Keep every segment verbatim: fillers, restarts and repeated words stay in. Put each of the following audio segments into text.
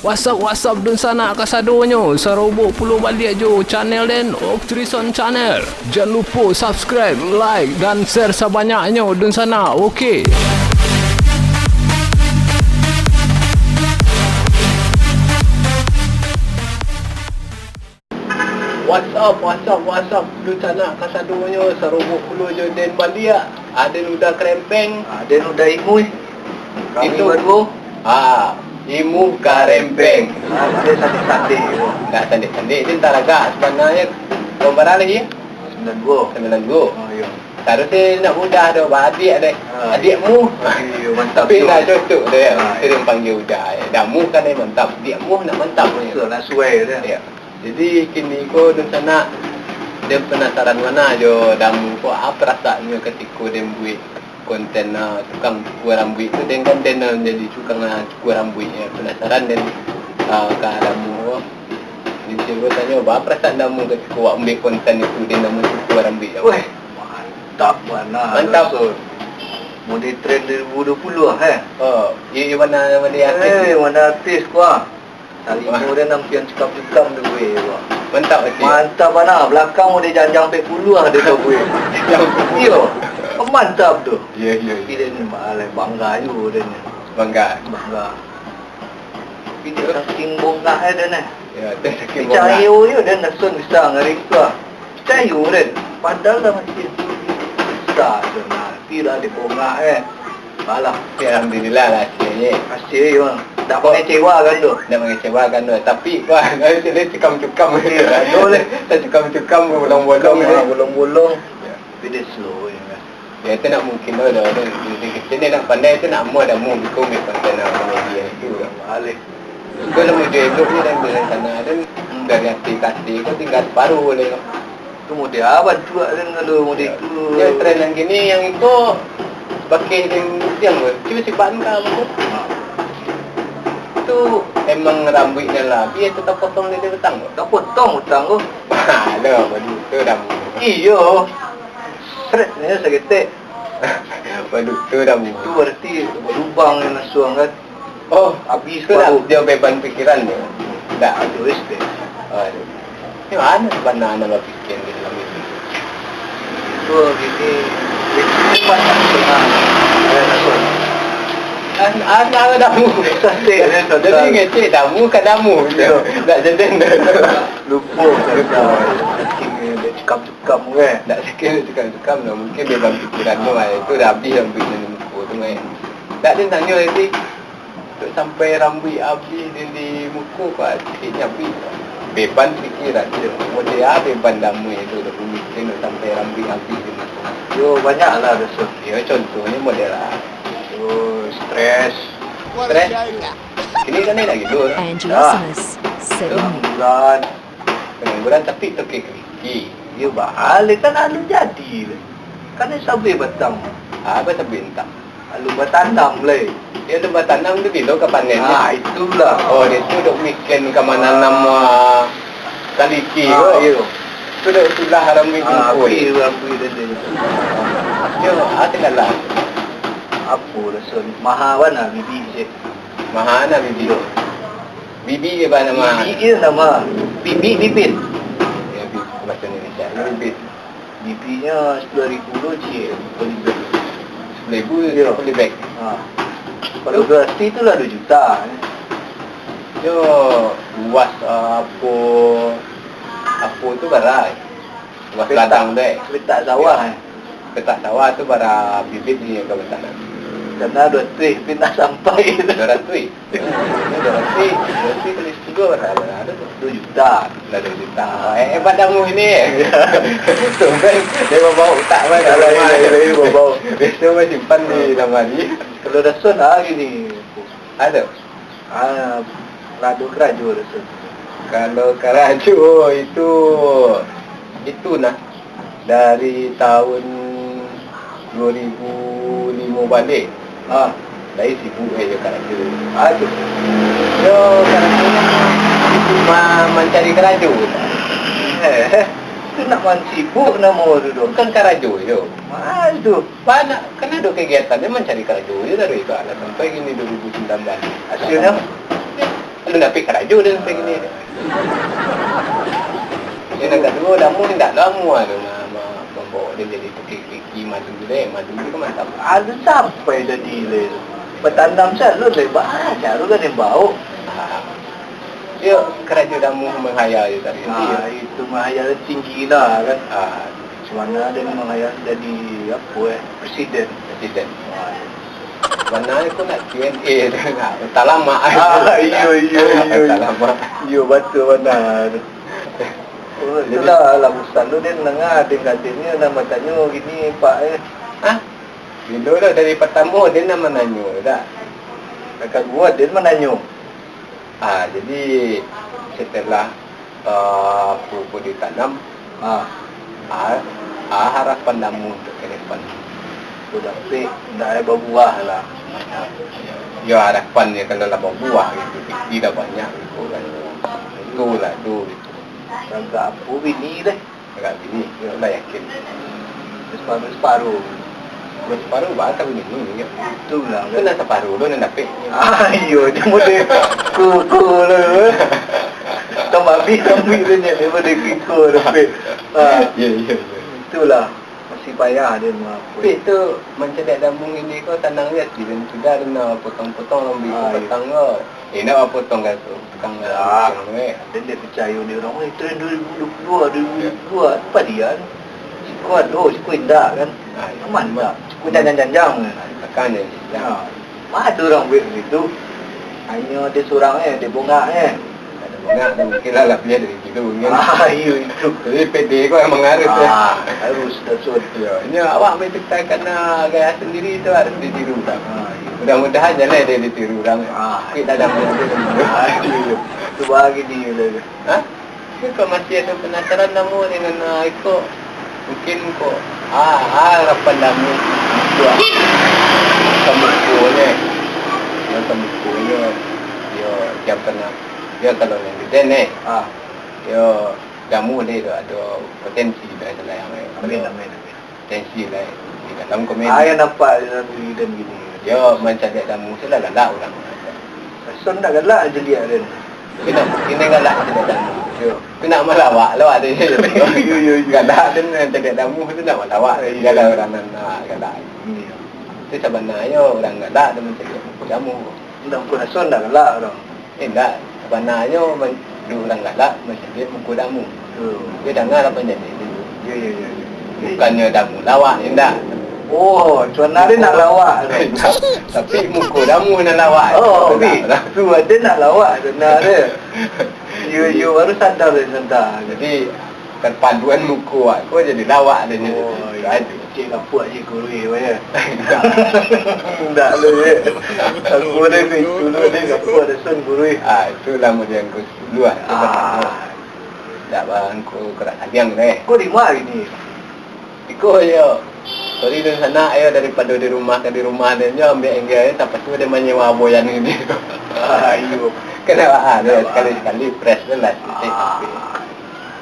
What's up, what's up, dunsanak kasadonyo, sarobo pulo baliak jo channel den, Oktrison Channel. Jan lupo subscribe, like, dan share sabanyaknyo, dunsanak, oke. What's up, what's up, what's up, dunsanak kasadonyo, sarobo pulo jo den baliak. Aden Uda Karempeng. Aden Uda Imuih. Kami Itu. baduo. Ah, Imuih Karempeng. Ah, ado sandik-sandik. Ndak sandik-sandik, den taragak sabananyo. Tahun bara lai, yo? Sambilan duo. Sambilan duo. Oh, iyo. Taruih den ndak mudah doh, ba adiak deh. Ah, Adiakmu. Iyo, mantap Tapi tu. ndak cocok deh, Ah, iyo. sering panggil Uda. Damu kan, eh, mantap. Adiakmu ndak mantap, yo. Betul, nak suai deh. Iyo. Jadi, kini ko dunsanak, den penasaran bana jo Damu ko, a perasaannyo katiko den buek konten, ah, tukang cukur rambuik tu, den kan den, ah, jadi tukang, ah, cukur rambuik, yo. Penasaran den, ah, ka Damu ko. Jadi, cubo tanyo, ba perasaan Damu katiko wak ambiak konten itu, den Damu cukur rambuik tu? Weh, mantap bana, Mantap. Rasul. Mode tren dua ribu dua puluh, eh. Oh, iyo, iyo, bana, bana artis Eh, ni. bana artis ko, ah. Talimo Wah. den nampian cukam-cukam tu, weh, wah. Mantap, Aceh. Mantap bana. Balakang udah janjang pek puluah deh tu, weh. Janjang pek puluah. Iyo. Mantap tu. Iyo, iyo, iyo. Tapi den ni, alah, bangga ju den ni. Bangga. Bangga. Tapi den saking bongak eh den eh. Yo, den saking bongak. Picayo yo den, Rasul bisa ngari tu ah. Picayo den. Padahal lah masih tu. Bisa tu, nah. Tapi lah dibongak eh. Alah. Tapi alhamdulillah lah hasilnyo. Hasil yo. Tak mengecewakan tu. Tak mengecewakan tu. Tapi, wah, dia cukam-cukam. Iyo, aduh leh. Tak cukam-cukam, bolong-bolong, Ah, eh. bolong-bolong. Yo. Tapi dia slow je kan. Yo, itu nak mungkin tu dah. Dia, dia, dia, dia nak pandai tu nak amuah dah, amuah biko ambil konten lah, komedi yang itu lah. Alih. Itu lah model elok ni dan dari sana dan dari hati ke hati ko tinggal separuh boleh. Tu model apa tu kan kalau model tu? Ya, tren yang gini, yang itu pakai yang, yang tu. Cuma si ban ka apa tu? Ha. Tu emang rambuiknya lah. Biar tu tak potong dia petang tu. Tak potong utang tu. Alah, baru tu dah. Iyo. Seret ni saketek. Waduh, tu dah. Itu berarti lubang yang langsung kan. Oh, habis tu lah baru. Dia beban pikiran tu. Dah. Aduh, respect. Aduh. Ni mana sebenarnya bapikiran di dalam itu? Tu gini, itu banyak setengah. Eh, langsung. An-, an-, an-, damu. Santai, eh, santai. Jadi ngecek damu, kan damu. Yo. Tak jadi. Lupa, lupa. Dia cakap Kam, kan? Ndak sakian tukang-tukang lah, mungkin beban pikiran tu, ah, itu dah abih rambuik di muko tu, kan. Ndak, den tanyo tadi, sampai rambuik abih di, di muko, Pak, sikit nyo abih. Beban pikiran tu, model ah, beban damai tu, dah pemikiran tu sampai rambuik abih di muko. Yo, banyak lah doso. Yo, contohnyo model ah. Yo, stres. Stres. Kini kan nak gitu. Angela Dah. Simmons, Dah, seven. Pengangguran. Pengangguran, tapi tokeh-tokeh. Iyo, baa lai kan alun jadi lai. Kan sabeh batang. Ah, apa sabeh entah? Alun batanam lai. Iyo, alun batanam tu bilo ka panen ni? Ah, itulah. Oh, dia tu dok weekend ka mananam, ah, taliki tu. Ah, iyo. Tu dok tulah rambuik Ah, jengkol. Rambuik, rambuik tadi. Yo, ah, tinggal lah. Apo lah, Son? Maha bana bibik cek. Maha bana bibik. Iyo. Bibik je bana maha. Bibik je nama. Bibik, bibit. Ya, bi-, bahasa Indonesia. Bibit. Bibiknyo sepuluah ribu lo cek, polybag. Sepuluah ribu Iyo. Polybag. Ha. Kalau berarti itulah dua juta. Yo, luas, ah, apo, apo tu bara. Luas ladang tu, eh. Petak sawah, eh. Petak sawah tu bara bibit ni kalau tanam. Karena dua ratus, tapi tak sampai. Dua ratus. Dua ratus, dua ratus kali sepuluh bara, bara tu? Dua juta. Lah dua juta. Eh, hebat dah mu ini, eh. Tumben, dia bawa utak, kan, kalau Kalau rumah dia, dia. Dia bawa. Biasa mah simpan di lamari. Kalau dah son, ah, gini. Ada. Ah, lah ado karajo dah tu. Kalau karajo itu, itu nah, dari tahun dua ribu lima balik. Ah. Lai sibuk eh jo karajo. Ah, tu. Yo, karajo ma-, mancari karajo. Eh, tu nak man sibuk namo tu doh. Bukan karajo, yo. Ah, tu. Banyak, kan ado kegiatan dia mancari karajo je dari itu lah sampai gini dua ribu sembilan belas. Hasilnyo? Alun dapek karajo den sampai kini. Nan kaduo, Damu ni ndak lamo tu ma-, ma-, mambaok den jadi tukang kaki malu tu deh. Malu tu kan mantap. Alun sampai tadi lai tu. Batanam se alun lai, ba-, baru kan den baok. Ah. Yo, karajo Damu manghayal je tadi. Ah, itu manghayal tinggi lah kan. Ah. Sabana den manghayal jadi apo, eh, presiden. Presiden. Ah, iyo. Sabana tu nak Q and A tu, nak talamak. Ah, iyo, iyo, iyo. Talamak. Iyo, batua bana tu. Oh, jadi itulah, lah bosan tu den nangah, den gadingnyo nan batanyo gini, Pak, eh. Hah? Bilo lo dari partamo den nan mananyo, dak? Nan kaduo den mananyo. Ah, jadi setelah, ah, pupuk ditanam, ah, ah, ah, harapan Damu untuk ke depan? Ko dapek, ndak ado babuah lah. Yo, harapan yo, kalau lah babuah gitu, piti lah banyak gitu kan. Itulah tu gitu. Agak apo bini deh? Agak bini, yo lah yakin. Separuh-separuh. Kalau separuh, bah, tapi bini, yo. Itulah, kan. Itu nan separuh tu nan dapek. Ah, iyo, cuma deh. Kuku lo. Tambah habis, tambah tu nyo, daripada kuku dapek. Ah. Iyo, iyo, iyo. Itulah. Masih payah dia mah. Tapi tu, mancaliak Damu ini ko tanang je, ati dan sudah dia nak potong-potong lambik. Ah, iyo. Potong ko. Eh, nak potong kan tu, tukang. Ah, lambik tu, eh. Dan dia picayo dia urang, "Eh, tren dua ribu dua puluh dua, dua ribu dua puluh dua, apa dia ni? Siko ado, siko indak kan?" Ah, iyo. Aman tak? Siko janjang-janjang kan? Ah, takkan janjang. Ah. Mah ado urang buek bagitu. Hanyo dia surang eh, dia bongak eh. Kalau bongak tu mungkin lah labiah dari kilo mungkin. Ah, iyo itu. Tapi pede ko emang harus, eh. Ah, harus, that's all. Yo, nyo awak main ceritakan, ah, gaya sendiri tu harus ditiru urang. Ah, iyo. Mudah-mudahan jaleh deh ditiru urang. Ah. Kuik dalam dia tu. Ah, iyo. Tu bagi dia lah. Hah? Iko masih ado penasaran Damu dengan, ah, iko. Mungkin ko, ah, ah, harapan Damu buek samuko nyo. Nan samuko nyo, yo, jam tangah. Yo, kalau nan gede neh. Ah. Yo, Damu deh tu ado potensi dah dalam, eh. Amin, amin, amin. Tensi lah, eh, di dalam komedi. Ah, yang nampak dalam diri dan gini. Yo, mancaliak Damu tu lah galak urang. Rason ndak galak caliak den. Kini, kini galak caliak Damu. Yo. Tu nak malawak, lawak deh. Yo, yo, yo. Galak den mancaliak Damu tu nak malawak. Yo. Galak urang nan nak galak. Iyo. Tu sabananyo urang galak tu mancaliak Damu. Ndak, muko rason ndak galak urang. Eh, ndak. Sabananyo, man-, dek urang galak, mancaliak muko Damu. Hmm. Dia danga lah panjadi tu. Yo, yo, yo, yo. Bukannyo Damu lawak, indak. Oh, sabananyo nak lawak tu. Tapi muko Damu nan lawak. Oh, tapi tu ado nak lawak sabananyo. Yo, yo, baru sadar, sadar. Jadi, Kan paduan muko awak ko jadi lawak deh nyo. Oh, iyo. Cek gapuak je guru eh, yo. Ndak lo, yo. Aku dah ke itu lo, deh, gapuak dah sun guru eh. Ah, itulah mudian ko sepuluh ah. Ah. Ndak bang ko kerak kadiang deh. Ko di ma kini? Iko yo. Sorry, dunsanak yo, daripado di rumah ka di rumah, den yo ambiak inggah yo, tapi tu den manyewa boyan ini. Ah, iyo. Kenapa? Ah, sakali-sakali fresh tu lah, sikit. Ah.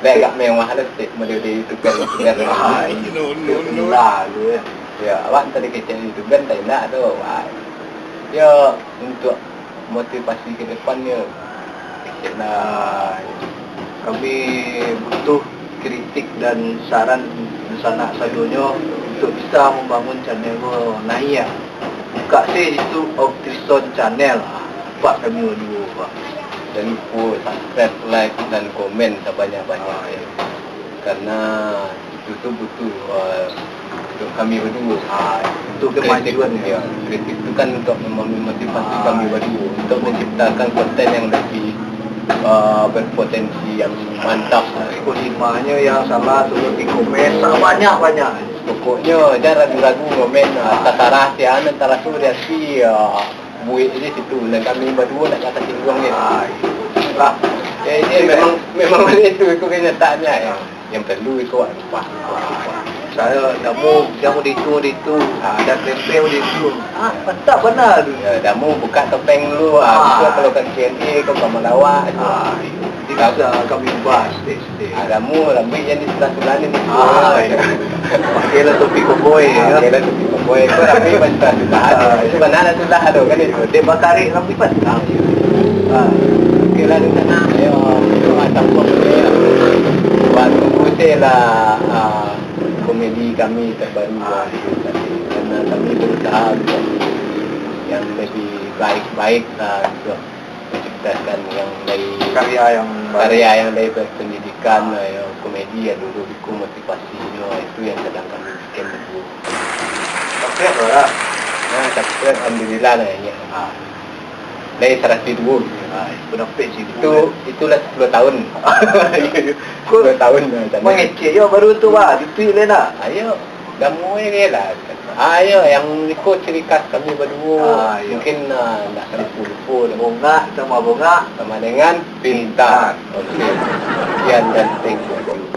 Lai agak mewah lah, sikit, model di YouTuber, YouTuber. Ah, iyo. Lah, tu, yo. Yo, awak tadi kecek YouTuber, tak indak tu, wah. Yo, untuk motivasi ke depannyo. Nah, kami butuh kritik dan saran sanak sadonyo untuk bisa mambangun channel ko naiak. Bukak se situ Optrison Channel. Nampak kami baduo, Pak. Jan lupo subscribe, like, dan komen sabanyak-banyak, yo. Karena itu tu butuh, eh, untuk kami baduo. Ah, untuk kemajuan, yo. Kritik tu kan untuk membangun motivasi kami baduo untuk menciptakan konten yang lebih, eh, berpotensi, yang mantap. Kok limanyo yang salah tu di komen sabanyak-banyak. Pokoknyo, jan ragu-ragu komen, ah, tasarah sia, nan taraso di ati, ah. Buek je situ, nan kami baduo nak ka tasingguang ni. Ah, iyo. Lah. Eh, eh, memang, memang baitu, iko kenyataannyo, eh. Yang perlu iko awak lupa. Sayo, Damu, jan udah itu, udah itu. Ah. Dan tempe udah itu. Ah, mantap bana tu. Yo, Damu buka topeng dulu, ah. Ah. Besok kalau ka K L A, kau ka malawak. Ah, iyo. Nanti bisa kami ubah stage. Ah, Damu, rambuik jan disulah-sulah ni. Ah, iyo. Pakailah topi koboi, yo. Pakailah topi koboi. Kau rambuik jan disulah-sulah. Ah, iyo. Sabananyo sulah tu kan itu. Dek bakarik rambuik pantang. Ah. Kami terbaru, ah, dari tadi, karena kami berusaha untuk yang lebih baik-baik lah, untuk menciptakan yang dari karya yang baru. Karya yang dari pendidikan lah, yang komedi ya dulu, itu motivasinyo, itu yang sedang kami bikin dulu. Subscribe lah. Nah, subscribe, alhamdulillah lah, ya. Ah. Dari saratus ribu. Ah, itu dapat sih. Itu, itulah sepuluh tahun. Sepuluh tahun lah, sana. Mangecek yo baru tu, Pak. Itu lah nak. Ayo, kamu aja lah. Ayo, yang iko ciri khas kami berdua. Ah, iya. Mungkin, ah, ndak lupa-lupa dah. Bongak sama bongak. Sama dengan pintar. Oke. Sekian dan thank you.